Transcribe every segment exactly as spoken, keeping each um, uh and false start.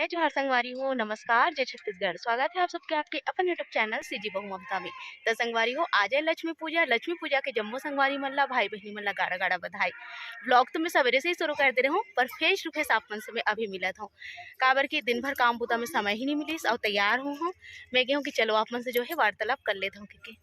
जय जोहार संगवारी हो, नमस्कार, जय छत्तीसगढ़। स्वागत है आप सबके आपके अपन YouTube चैनल सीजी बहू ममता में। त संगवारी हो, आज है लक्ष्मी पूजा। लक्ष्मी पूजा के जम्मो संगवारी मन ला, भाई बहिनी मन ला गाड़ा गाड़ा बधाई। व्लॉग तो मैं सवेरे से ही शुरू कर दे रहे हूँ, पर फेस टू फेस आप मन से मैं अभी मिलत हूँ, काबर कि दिन भर काम बुता में समय ही नहीं मिलिस और तैयार हूँ हूँ। मैं कहूँ कि चलो आप मन से जो है वार्तालाप कर लेता हूँ, क्योंकि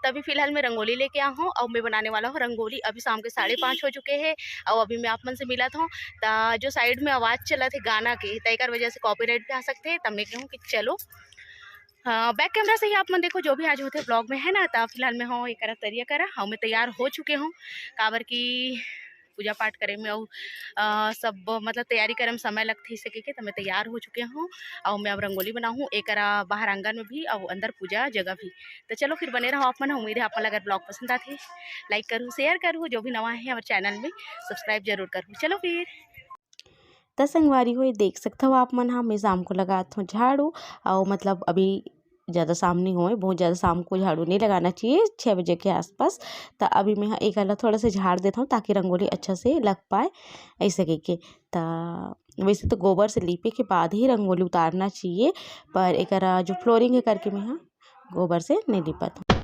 तभी फिलहाल मैं रंगोली लेके आ हूँ और मैं बनाने वाला हूँ रंगोली। अभी शाम के साढ़े पाँच हो चुके हैं और अभी मैं आप मन से मिलत हूँ। त जो साइड में आवाज़ चलत है गाना के, त एकर वजह से कॉपीराइट भी आ सकते हैं। तब मैं कहूँ कि चलो, हाँ, बैक कैमरा से ही आप मन देखो जो भी आज होते ब्लॉग में, है ना। त फिलहाल मैं हूँ एक तरिया करा, हाँ, मैं तैयार हो चुके हूँ, काबर की पूजा पाठ करे में अउ, अ, सब मतलब तैयारी करे में समय लगथे, इसे कहिके त मैं तैयार हो चुके हूँ। अउ मैं अब रंगोली बनाहूँ, एकरा बाहर आंगन में भी अउ अंदर पूजा जगह भी। त चलो फिर बने रहो आप मन, उम्मीद है आप मन ला अगर ब्लॉग पसंद आथे, लाइक करू, शेयर करू, जो भी नवा है हमारे चैनल में सब्सक्राइब जरूर करू। चलो फिर। त संगवारी हो, ये देख सकथव आप मन ह, मैं शाम को लगात हूँ झाड़ू, अउ मतलब अभी ज़्यादा शाम नहीं होए, बहुत ज़्यादा शाम को झाड़ू नहीं लगाना चाहिए, छः बजे के आसपास। त अभी मैं ह एक ला थोड़ा सा झाड़ देता हूँ, ताकि रंगोली अच्छा से लग पाए, ऐसे कहिके। त वैसे तो गोबर से लीपे के बाद ही रंगोली उतारना चाहिए, पर एकरा जो फ्लोरिंग है करके मैं ह गोबर से नहीं लीपत हूँ।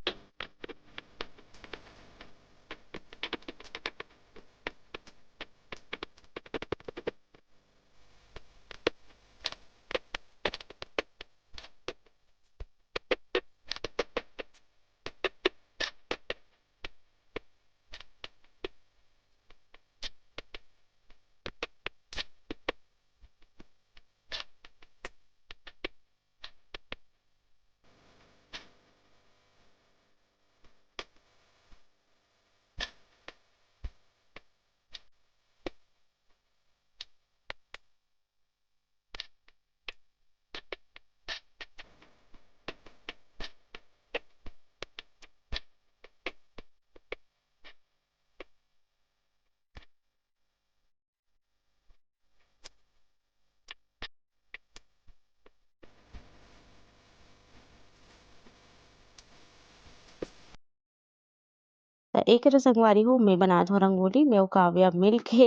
त एक रे संगवारी हो, मैं बनात हूँ रंगोली, मैं अउ काव्या मिल के।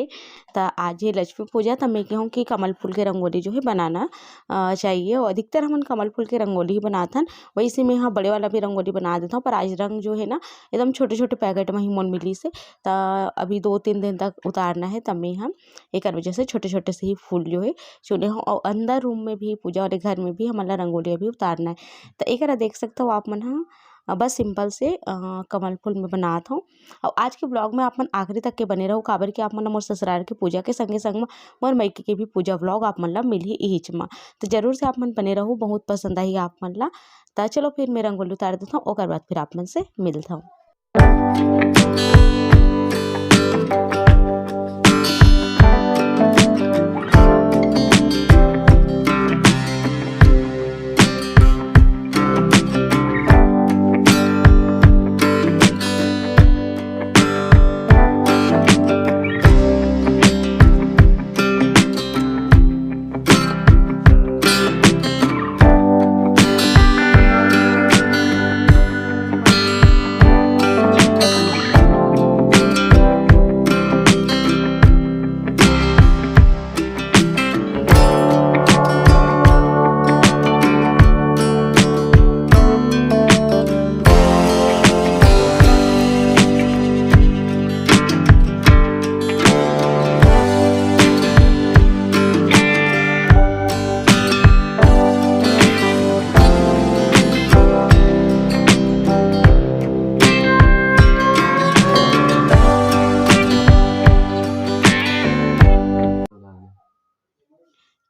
त आज हे लक्ष्मी पूजा, त मैं कहूँ कि कमल फूल के रंगोली जो है बनाना, अ, चाहिए। और अधिकतर हमन कमल फूल के रंगोली ही बनात हन। वैसे मैं ह बड़े वाला भी रंगोली बना देता हूँ, पर आज रंग जो है ना, एकदम छोटे-छोटे पैकेट में ही मोन मिलिस हे। त अभी दो तीन दिन तक उतारना है, त मैं ह एकर वजह से छोटे-छोटे से ही फूल जो है चुने हूँ। और अंदर रूम में भी, पूजा वाले घर में भी हमन ला रंगोली अभी उतारना है। त एकरा देख सकत हो आप मन ह, अ, बस सिंपल से, अ, कमल फूल में बनात हूँ। और आज के ब्लॉग में आप मन आखिरी तक के बने रहो, काबर कि आप मन ला मोर ससुराल के पूजा के संगे संग म मोर मइके के भी पूजा ब्लॉग आप मन ला मिलही इहिच म। त जरूर से आप मन बने रहो, बहुत पसंद आही आप मन ला। त चलो फिर मैं रंगोली उतार देत हूँ, ओकर बाद फिर आप मन से मिलत हूँ।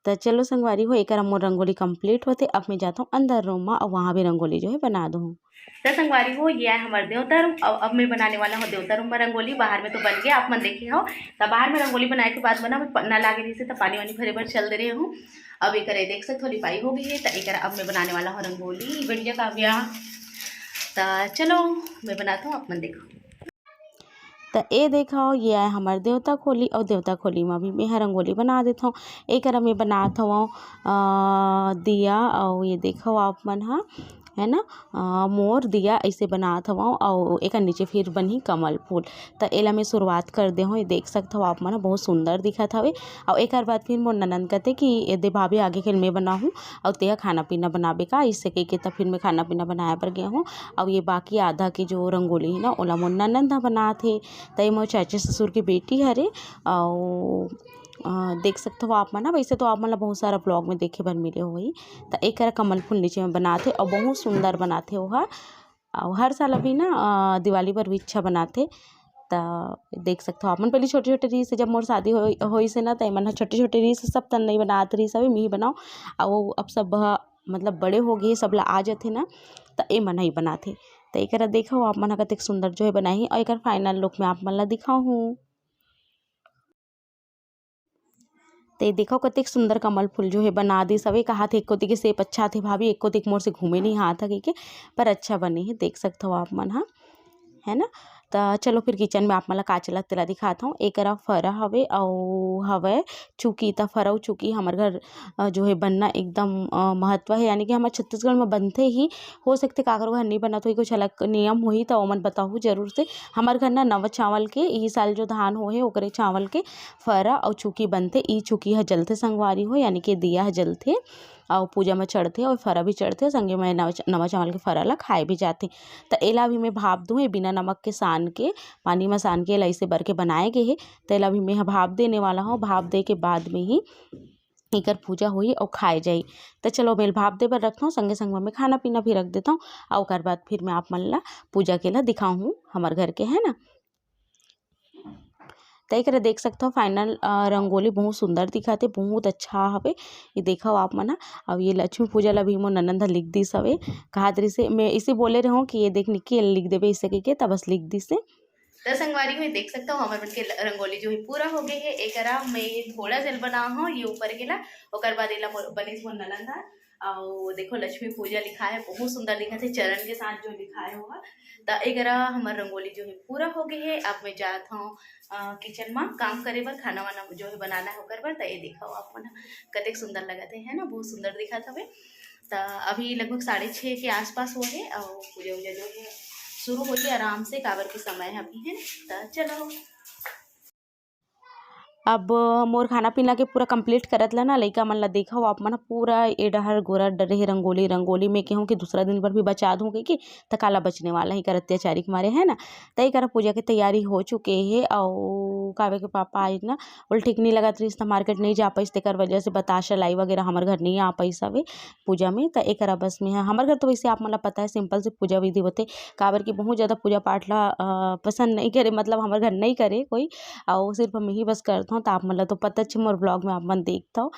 त चलो संगवारी हो, एकर मोर रंगोली complete होथे। अब मैं जाथों अंदर रूम म, अउ वहाँ भी रंगोली जो है बना दूँ। त संगवारी हो, ये आय हमर देवता रूम। अब, अब मैं बनाने वाला हूँ देवता रूम में रंगोली। बाहर में तो बन गया, आप मन देखे हो। त बाहर में रंगोली बनाए के बाद बना, मैं प-, नल आगे रहिसे त पानी वानी भरे बर चल दे रहे हूँ। अब एकर देख सकत हो, लिपाई हो गई है। त एकर अब मैं बनाने वाला हूँ रंगोली। बढ़िया काव्या। त चलो, मैं बनाता हूँ, आप मन देखो। त ए देखव, ये आय हमर देवता खोली, अउ देवता खोली म भी मेंह रंगोली बना देथव। एकरा में बनात हवं, अ, दिया, अउ ये देखव आप मन ह, है ना। अ, मोर दिया ऐसे बनात हवं, अउ एकर नीचे फिर बनही कमल फूल। त एला मैं शुरुआत कर दे हूँ, ये देख सकत हव आप मन ह, बहुत सुंदर दिखत हवे। अउ एकर बाद फिर मोर ननंद कहते कि "ए दे भाभी, आगे के मैं बनाहूँ, अउ तेहा खाना पीना बनाबे का?" इससे कह के त फिर मैं खाना पीना बनाए बर गया हूँ। अउ ये बाकी आधा के जो रंगोली है ना, ओला मोर ननंद ह बनात हे। त ये मोर चाचा ससुर के बेटी हरे। अउ अ, देख सकत हव आप मन ह, वैसे तो आप मन ल बहुत सारा vlog में देखे बर मिले होही। त एकर कमल फूल नीचे में बनात हे अउ बहुत सुंदर बनात हे ओहा। अउ हर साल अभी ना, अ, दिवाली पर भी अच्छा बनात हे। त देख सकत हव आप मन, पहले छोटे-छोटे रिहिस हे, जब मोर शादी होई, होइस हे ना, त एमन ह छोटे-छोटे रिहिस हे, सब तन नइ बनात रिहिस हवे, मिही बनाओ। अउ अब सब ह, मतलब बड़े हो गे, सब ला आ जथे ना, त एमन ह ही बनात हे। त एकरा देखव आप मन ह, कतेक सुंदर जो है बनाही, अउ एकर final look में आप मन ला दिखाहूँ। ते देखव, कतेक सुंदर कमल फूल जो है बना दिस हवे। कहात हे, "एक कोति के shape अच्छा आथे भाभी, एक कोति के मोर से घूमे नहीं हाथ ह," कहिके, पर अच्छा बने हे, देख सकत हव आप मन ह, है ना। त चलो फिर kitchen में आप मन ला का चलत तेला दिखात हव। एकरा फरा हवे अउ हवय चुकी, त फरा अउ चुकी हमर घर, अ, जो है बनना एकदम, अ, महत्व है, यानी कि हमर छत्तीसगढ़ में बनथे ही। हो सकथे काकरो घर नहीं बनत होही, कुछ अलग नियम होही, त ओमन बताहू जरूर से। हमर घर ना नवा चावल के, इही साल जो धान होहे, ओकरे चावल के फरा अउ चुकी बनथे। ई चुकी ह जलथे संगवारी हो, यानी कि दिया ह जलथे अउ पूजा म चढ़थे अउ फरा भी चढ़थे, संगे म नवा च-, नवा चावल के फरा ल खाए भी जाथे। त एला भी मैं भाप दूँ, ए बिना नमक के सान के, पानी म सान के एला अइसे बर के बनाए गे हे। त एला भी मैं ह भाप देने वाला हूँ। भाप दे के बाद में ही एकर पूजा होही अउ खाए जाही। त चलो, मैं भाप दे बर रखथौं, संगे संग म मैं खाना पीना भी रख देथौं, अउ ओकर बाद फिर मैं आप मन ला पूजा के ला दिखाहूँ हमर घर के, है ना। त एकरा देख सकथव, final, अ, रंगोली बहुत सुंदर दिखत हे, बहुत अच्छा हवे। ये देखव आप मन ह, अउ ये लक्ष्मी पूजा ला भी मोर ननंद ह लिख दिस हवे। कहात रिहिस हे, मैं इसे बोले रहूँ कि ये देख निक्की, ये लिख देबे इसे कहिके, त बस लिख दिस हे। त संगवारी हो, देख सकथव, हमर मन के ल-, रंगोली जो है पूरा हो गए है। एकरा मैं थोड़ा जल बना हूँ, ये ऊपर के ला, ओकर बाद एला मोर, बनिस मोर ननंद ह। अउ देखो, लक्ष्मी पूजा लिखाय हे, बहुत सुंदर दिखत हे, चरण के साथ जो लिखाय हे ओहा। त एकरा हमर रंगोली जो है पूरा हो गए है। अब मैं जात हूँ, अ, kitchen म काम करे बर, खाना वाना जो है बनाना है ओकर बर। त ये देखव आप मन ह, कतेक सुंदर लगत हे, है ना, बहुत सुंदर दिखत हवे। त अभी लगभग साढ़े छः के आसपास होहे अउ पूजा वूजा जो है शुरू होही आराम से, काबर के समय है अभी, है ना। त चलो, अब मोर खाना पीना के पूरा complete करत ला ना, लइका मन ला देखव आप मन ह, पूरा ए डहर गोरा डरे हे रंगोली। रंगोली में कहूँ कि दूसरा दिन बर भी बचा दूँ कहिके, त काला बचने वाला ही कर अत्याचारी के मारे, है ना। त एकरा पूजा के तैयारी हो चुके हे, अउ कावे के पापा आज ना ओला ठीक नहीं लगत रहिस, त market नहीं जा पाइस, तेकर वजह से बताशा लाई वगैरह हमर घर नहीं आ पाइस हवे पूजा में। त एकरा बस में ह, हमर घर तो वैसे आप मन ला पता है, simple से पूजा विधि होथे, काबर कि बहुत ज़्यादा पूजा पाठ ला, अ, पसंद नहीं करे, मतलब हमर घर नहीं करे कोई, अउ सिर्फ हम ही बस करथौं। त आप मन ला तो पता छे, मोर vlog में आप मन देखथव,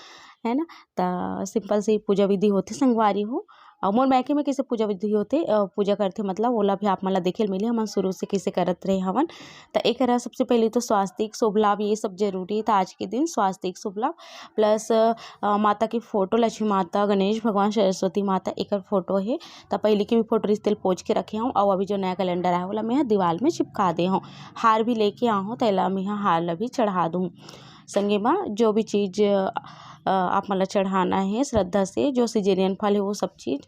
है ना। त simple से ही पूजा विधि होथे संगवारी हो। अउ मोर मायके में कइसे पूजा विधि होथे, अ, पूजा करथे, मतलब ओला भी आप मन ला देखे ल मिलही, हमन शुरू से कइसे करत रहे हवन। त एकरा सबसे पहले तो स्वास्तिक, शुभ लाभ, ये सब जरूरी हे। त आज के दिन स्वास्तिक, शुभ लाभ plus, अ, माता के photo, लक्ष्मी माता, गणेश भगवान, सरस्वती माता, एकर photo हे। त पहले के भी photo रिहिस तेला पोंछ के रखे हूँ, अउ अभी जो नया calendar आए हे, ओला मैं ह दीवाल में चिपका दे हूँ। हार भी लेके आ हूँ, त एला मैं ह हार ला भी चढ़ा दूँ। संगे म जो भी चीज, अ, आप मन ला चढ़ाना हे श्रद्धा से, जो cesarean फल हे, वो सब चीज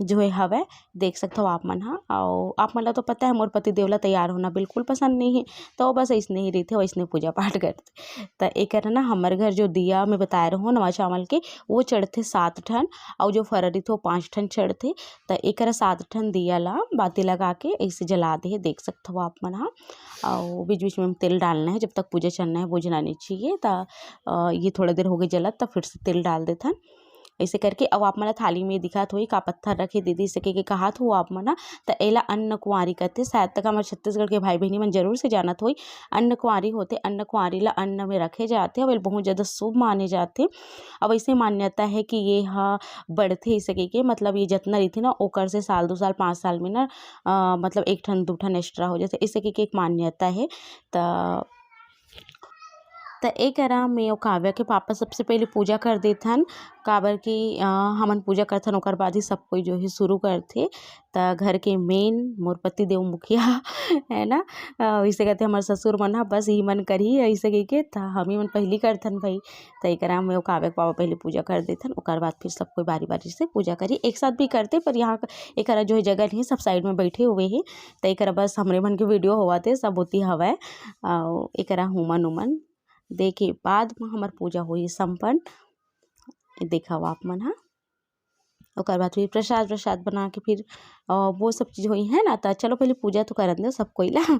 जो हे हवय, देख सकथव आप मन ह। अउ आप मन ला तो पता हे, मोर पति देव ला तैयार होना बिल्कुल पसंद नहीं हे, तो बस अइसने ही रहिथे, वइसने पूजा पाठ करथे। त एकर ना, हमर घर जो दिया मैं बताए रहूँ नवा चावल के, वो चढ़थे सात ठन, अउ जो फरा रहिथे, वो पाँच ठन चढ़थे। त एकर सात ठन दिया ला बाती लगा के अइसे जला दे हे, देख सकथव आप मन ह। अउ बीच-बीच में तेल डालना हे, जब तक पूजा चलना हे, बुझना नहीं चाहिए। त, अ, ये थोड़ा देर हो गए जलत, त फिर से तेल डाल देथन। अइसे करके, अउ आप मन ल थाली में दिखत होही का पत्थर रखे दीदी, इसे के, के कहात हो आप मन ह, त एला अन्न कुंवारी कथे। शायद तक हमर छत्तीसगढ़ के भाई बहिनी मन जरूर से जानत होही, अन्न कुंवारी होथे। अन्न कुंवारी ला अन्न में रखे जाथे, अउ एला बहुत ज़्यादा शुभ माने जाथे। अउ अइसे मान्यता हे कि ये ह बढ़थे, इसे के, के मतलब ये जतना रहिथे ना, ओकर से साल दू साल, पाँच साल में ना, अ, मतलब एक ठन दू ठन extra हो जाथे, इसे के, के एक मान्यता हे। त त ए करा में अउ काव्या के पापा सबसे पहले पूजा कर देथन, काबर कि, अ, हमन पूजा करथन, ओकर बाद ही सब कोई जो है शुरू करथे। त घर के main मोर पति देव मुखिया है ना, अ, इसे कहते हमर ससुर मन ह, बस इही मन करही, अइसे कहिके त हम ही मन पहिली करथन भाई। त एकरा में अउ काव्या के पापा पहले पूजा कर देथन, ओकर बाद फिर सब कोई बारी-बारी से पूजा करही। एक साथ भी करथे, पर यहाँ क-, एकरा जो है जगह नहीं, सब side में बैठे हुए हैं, त एकरा बस हमरे मन के video होवत हे, सब ओती हवय। अउ एकरा हुमन उमन दे के बाद म हमर पूजा होही संपन्न। देखव आप मन ह, ओकर बाद फिर प्रसाद व्रसाद बना के फिर, अ, वो सब चीज होही, है ना। त चलो पहले पूजा तो करन दो सब कोई ला।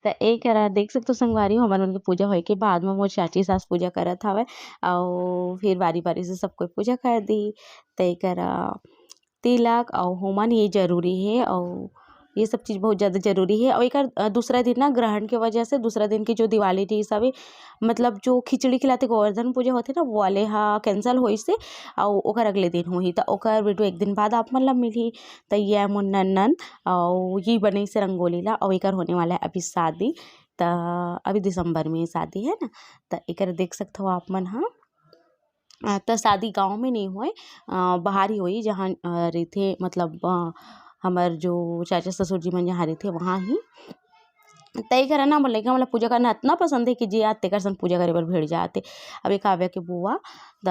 त ए करा देख सकथो संगवारी हो, हमर मन के पूजा होए के बाद म मोर चाची सास पूजा करत हवय, अउ फिर बारी-बारी से सब कोई पूजा कर दी। त ए करा तिलक अउ होमन ये जरूरी हे, अउ ये सब चीज बहुत ज़्यादा जरूरी हे। अउ एकर, अ, दूसरा दिन ना ग्रहण के वजह से दूसरा दिन के जो दिवाली रिहिस हवे, मतलब जो खिचड़ी खिलाते गोवर्धन पूजा होथे ना, वो वाले ह cancel होइस हे, अउ ओकर अगले दिन होही, त ओकर video एक दिन बाद आप मन ला मिलही। त ये मोर ननद अउ ये बनइस हे रंगोली ला, अउ एकर होने वाला है अभी शादी, त अभी दिसंबर में शादी है ना, त एकर देख सकथव आप मन ह। अ, त शादी गाँव में नइ होय, अ, बाहर ही होही, जहाँ, अ, रहिथे, मतलब, अ, हमर जो चाचा ससुर जी मन जहाँ रहिथे, वहाँ ही। त एकर ना, मोर लइका मन ला पूजा करना अतना पसंद हे कि जे आथे तेकर संग पूजा करे बर भिड़ जाथे। अब ये काव्या के बुआ, त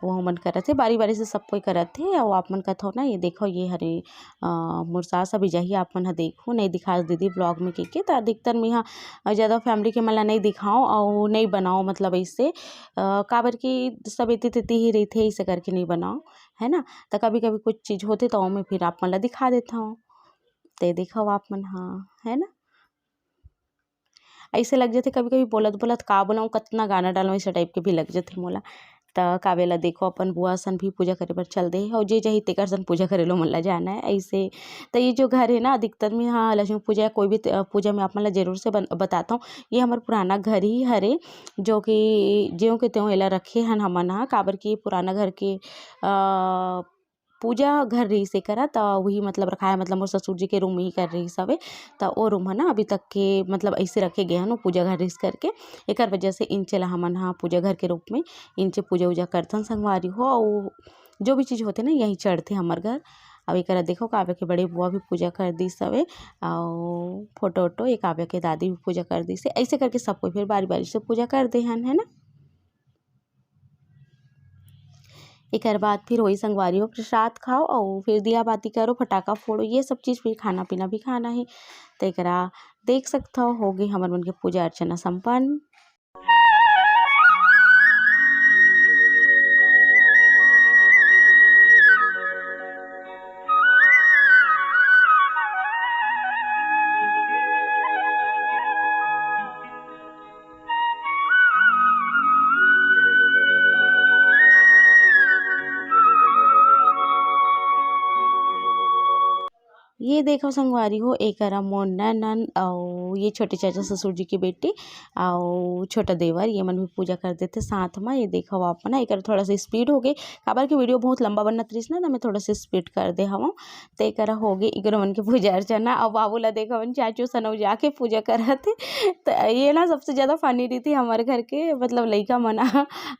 वो मन करत हे, बारी-बारी से सब कोई करत हे। अउ आप मन कथव ना, ये देखव, ये हरे, अ, मोर सास अभी जाही, आप मन ह देखहू, नइ दिखास दीदी vlog में कहिके। त अधिकतर मेहा, अ, ज़्यादा family के मन ला नइ दिखाओं अउ नइ बनाओं, मतलब अइसे, अ, काबर कि सब एती तेती ही रहिथे, अइसे करके नइ बनाओं, है ना। त कभी-कभी कुछ चीज होथे, त ओमे फिर आप मन ला दिखा देथव। ते देखव आप मन ह, है ना। अइसे लग जथे कभी-कभी बोलत-बोलत का बोलंव, कतना गाना डालंव, अइसे type के भी लग जथे मोला। त काव्या ला देखो, अपन बुआ सन भी पूजा करे बर चल दे हे, अउ जे जाही तेकर सन पूजा करे लो, मोला जाना है अइसे। त ये जो घर हे ना, अधिकतर में, हाँ, लक्ष्मी पूजा या कोई भी त-, पूजा में आप मन ला जरूर से बन-, बताथंव। ये हमर पुराना घर ही हरे, जो कि ज्यों के त्यों एला रखे हन हमन ह, काबर कि पुराना घर के, अ, पूजा घर रहिस एकरा, त उही मतलब रखाए, मतलब मोर ससुर जी के room इही कर रहिस हवे, त ओ room ह ना अभी तक के मतलब अइसे रखे गे हन, ओ पूजा घर रहिस करके, एकर वजह से इंचे ला हमन ह पूजा घर के रूप में इंचे पूजा उजा करथन संगवारी हो। अउ जो भी चीज होथे ना, यही चढ़थे हमर घर। अब एकरा देखो, काव्य के बड़े बुआ भी पूजा कर दिस हवे, अउ photo वोटो ये काव्य के दादी भी पूजा कर दिस हे। अइसे करके सब कोई फिर बारी बारी से पूजा कर दे हन, है ना। एकर बाद फिर वही संगवारी हो, प्रसाद खाओ अउ फिर दिया बाती करो, फटाका फोड़ो, ये सब चीज़, फिर खाना पीना भी खाना है। तो एकरा देख सकथव, हो गई हमर मन के पूजा अर्चना संपन्न। ये देखो संगवारी हो, एकरा मोर ननद अउ ये छोटे चाचा ससुर जी के बेटी अउ छोटा देवर, ये मन भी पूजा कर देथे साथ म। ये देखो आप मन, एकर थोड़ा सा speed हो गए, काबर के video बहुत लंबा बनत रहिस ना, त मैं थोड़ा सा speed कर दे हवं। त एकरा हो गए इकरो मन के पूजा अर्चना। अउ बाबू ला देखो, अपन चाचू सनौ जाके पूजा करत हे। त ये ना सबसे ज्यादा funny रहिथे हमर घर के, मतलब लइका मन।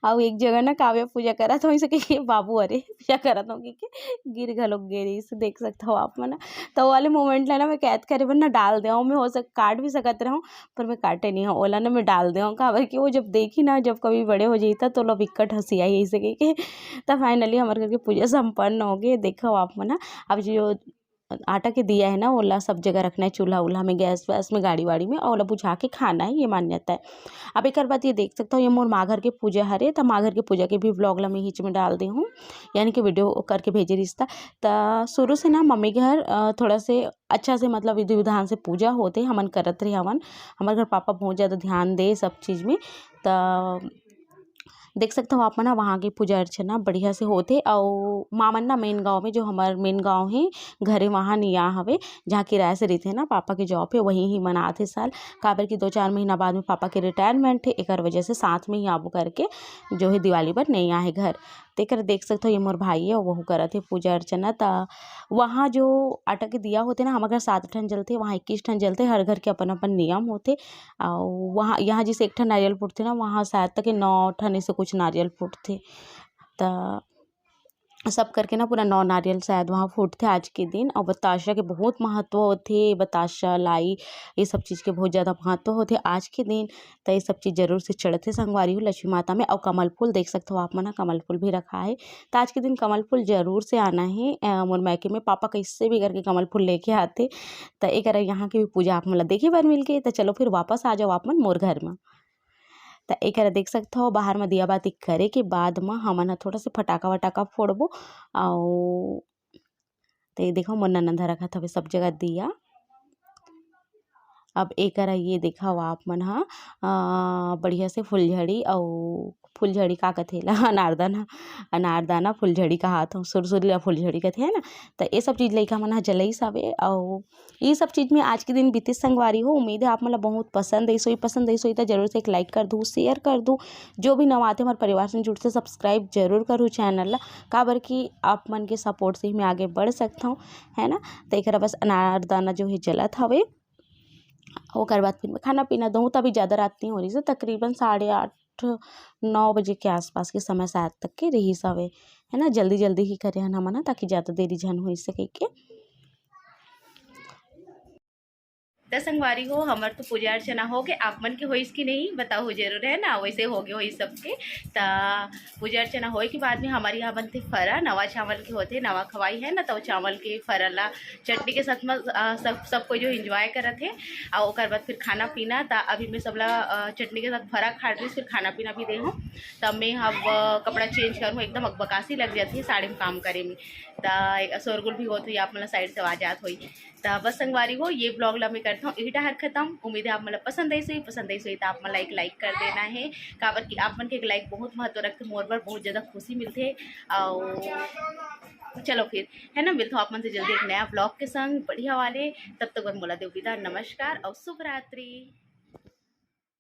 अउ एक जगह ना काव्य पूजा करत हो, इसे कहिके बाबू, अरे पूजा करत हो कहिके गिर घलोक गे रहिस, देख सकत हो आप मन। तो वाले मोमेंट ला ना मैं कैद करे बर ना डाल दे हूँ। मैं हो सक काट भी सकत रहूँ, पर मैं काटे नहीं हूँ, ओला ना मैं डाल दे हूँ। काबर कि वो जब देखी ना, जब कभी बड़े हो जाही त, तो ओला बिकट हंसी आही ऐसे कहिके। त फाइनली हमर घर के पूजा संपन्न हो गए। देखो आप मन ना, अब जो आटा के दिया है ना, ओला सब जगह रखना है, चूल्हा उल्हा में, गैस वैस में, गाड़ी वाड़ी में, और ओला बुझा के खाना है, ये मान्यता है। अब एक बात ये देख सकता हूँ, ये मोर माँ घर के पूजा हरे, त माँ घर के पूजा के भी व्लॉग ला मैं हिच में डाल दे हूँ, यानी कि वीडियो करके भेजे रिश्ता। त शुरू से ना मम्मी घर अ, थोड़ा से अच्छा से, मतलब विधि विधान से पूजा होते, हमन करत रहे हवन। हमर घर पापा बहुत ज़्यादा ध्यान दे सब चीज़ में। त देख सकत हव आप मन ह, वहाँ के पूजा अर्चना बढ़िया से होथे। अउ माँ मन ना मेन गाँव में, जो हमर मेन गाँव हे, घर हे, वहाँ निया हवे, जहाँ किराया से रहिथे ना, पापा के जॉब हे, वहीं ही मनाथे साल। काबर कि दो चार महीना बाद में पापा के रिटायरमेंट हे, एकर वजह से साथ में ही आबो करके जो हे दिवाली बर नइ आहे घर। तेकर देख सकत हव, ये मोर भाई हे, वहू करत हे पूजा अर्चना। त वहाँ जो आटा के दिया होथे ना, हमर घर सात ठन जलथे, वहाँ इक्कीस ठन जलथे, हर घर के अपन अपन नियम होथे। अउ वहाँ, यहाँ जैसे एक ठन नारियल फूटथे ना, वहाँ शायद तक नौ ठन ऐसे कुछ नारियल फूटथे। त सब करके ना पूरा नौ नारियल शायद वहाँ फूटथे आज के दिन। अउ बताशा के बहुत महत्व होथे, बताशा, लाई, ये सब चीज़ के बहुत ज़्यादा महत्व होथे आज के दिन। त ये सब चीज़ जरूर से चढ़थे संगवारी हो लक्ष्मी माता में। अउ कमल फूल देख सकत हव आप मन ह, कमल फूल भी रखा हे। त आज के दिन कमल फूल जरूर से आना हे, अ, मोर मायके में। पापा कैसे भी करके कमल फूल लेके आथे। त एकर यहाँ के भी पूजा आप मन ला देखे बर मिल गे। त चलो फिर वापस आ जाओ आप मन मोर घर म। त एकर देख सकत हव, बाहर म दिया बाती करे के बाद म हमन ह थोड़ा से फटाका वटाका फोड़बो। अउ त ये देखो, मोर ननद ह रखत हवे सब जगह दिया। अब एकर ये देखव आप मन ह, अ, बढ़िया से फुलझड़ी अउ फुलझड़ी का कथे ला, अनारदाना, अनारदाना फुलझड़ी कहात हव, सुरसुरी ला फुलझड़ी कथे, है ना। त ये सब चीज़ लइका मन ह जलइस हवे। अउ ये सब चीज़ में आज के दिन बीतिस संगवारी हो। उम्मीद है आप मन ला बहुत पसंद आइस होही। पसंद आइस होही त जरूर से एक लाइक कर दू, शेयर कर दू। जो भी नवा आथे हमर परिवार से जुड़थे, सब्सक्राइब जरूर करू चैनल ला, काबर कि आप मन के सपोर्ट से ही मैं आगे बढ़ सकत हव, है ना। त एकरा बस अनारदाना जो है जलत हवे, ओकर बाद फिर मैं खाना पीना दूँ। त अभी ज़्यादा रात नहीं हो रही है, तकरीबन साढ़े आठ, नौ बजे के आसपास के समय शायद तक के रहिस हवे, है ना। जल्दी जल्दी ही करे हन हमन ह, ताकि ज़्यादा देरी झन होई सके के। त संगवारी हो, हमर तो पूजा अर्चना हो गे, आप मन के होइस कि नहीं बताओ जरूर, है ना। वैसे हो गे होइस सबके। त पूजा अर्चना होए के बाद में हमर यहाँ बनथे फरा, नवा चावल के होथे, नवा खवाई है ना, त वो चावल के फरा ला चटनी के साथ में, अ, सब, सब कोई जो एंजॉय करत हे। अउ ओकर बाद फिर खाना पीना, त अभी मैं सबला, अ, चटनी के साथ फरा खा रही, फिर खाना पीना भी दे हूँ। त मैं अब, अ, कपड़ा चेंज करूँ, एकदम अकबकासी लग जाती है साड़ी में काम करे में। त एक शोरगुल भी होत होई, आप मन ला साइड से आवाज आत होई। त बस संगवारी हो, ये व्लॉग ला मैं करता हूँ इही डहर खत्म। उम्मीद है आप मन ला पसंद आइस होही, पसंद आइस होही त आप मन ला एक लाइक कर देना है, काबर कि आप मन के एक लाइक बहुत महत्व रखथे, मोर बर बहुत ज्यादा खुशी मिलथे। अउ चलो फिर, है ना, मिलता हूँ आप मन से जल्दी एक नया व्लॉग के संग, बढ़िया वाले। तब तक बर मोला देव विदा, नमस्कार अउ शुभ रात्रि।